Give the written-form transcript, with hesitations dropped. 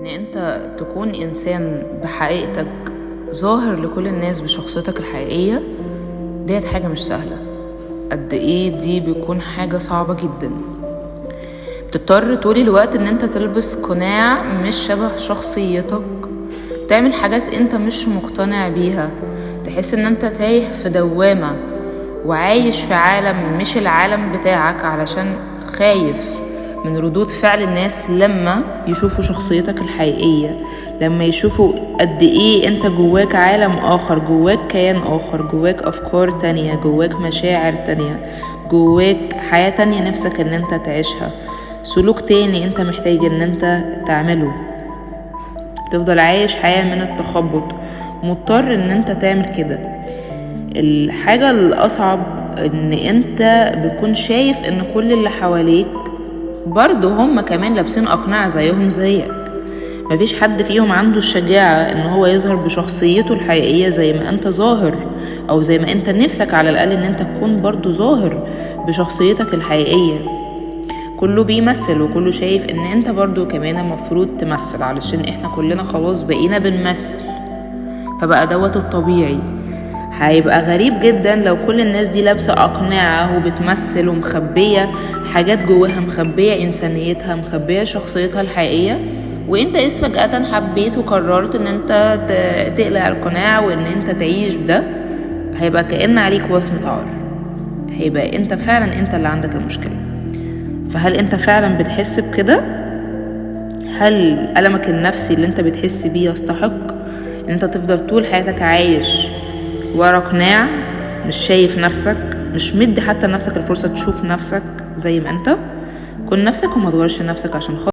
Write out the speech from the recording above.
انت تكون انسان بحقيقتك ظاهر لكل الناس بشخصيتك الحقيقية، ديت حاجة مش سهلة. قد ايه دي بيكون حاجة صعبة جدا. بتضطر طول الوقت ان انت تلبس قناع مش شبه شخصيتك، تعمل حاجات انت مش مقتنع بيها، تحس ان انت تايه في دوامة وعايش في عالم مش العالم بتاعك، علشان خايف من ردود فعل الناس لما يشوفوا شخصيتك الحقيقية، لما يشوفوا قد ايه انت جواك عالم اخر، جواك كيان اخر، جواك افكار تانية، جواك مشاعر تانية، جواك حياة تانية نفسك ان انت تعيشها، سلوك تاني انت محتاج ان انت تعمله. تفضل عايش حياة من التخبط، مضطر ان انت تعمل كده. الحاجة الاصعب ان انت بتكون شايف ان كل اللي حواليك برضو هم كمان لابسين اقنعة زيهم زيك، مفيش حد فيهم عنده الشجاعة ان هو يظهر بشخصيته الحقيقية زي ما انت ظاهر، او زي ما انت نفسك على الاقل ان انت تكون برضو ظاهر بشخصيتك الحقيقية. كله بيمثل وكله شايف ان انت برضو كمان المفروض تمثل، علشان احنا كلنا خلاص بقينا بنمثل، فبقى دوت الطبيعي. هيبقى غريب جدا لو كل الناس دي لابسة أقنعة وبتمثل ومخبية حاجات جواها، مخبية إنسانيتها، مخبية شخصيتها الحقيقية، وانت إذ فجأة حبيت وقررت ان انت تقلع القناع وان انت تعيش بده، هيبقى كأن عليك وصمة عار، هيبقى انت فعلا انت اللي عندك المشكلة. فهل انت فعلا بتحس بكده؟ هل ألمك النفسي اللي انت بتحس بيه يستحق ان انت تفضل طول حياتك عايش ورا قناع، مش شايف نفسك، مش مدي حتى لنفسك الفرصة تشوف نفسك زي ما انت؟ كن نفسك وما تغيرش نفسك عشان خاطر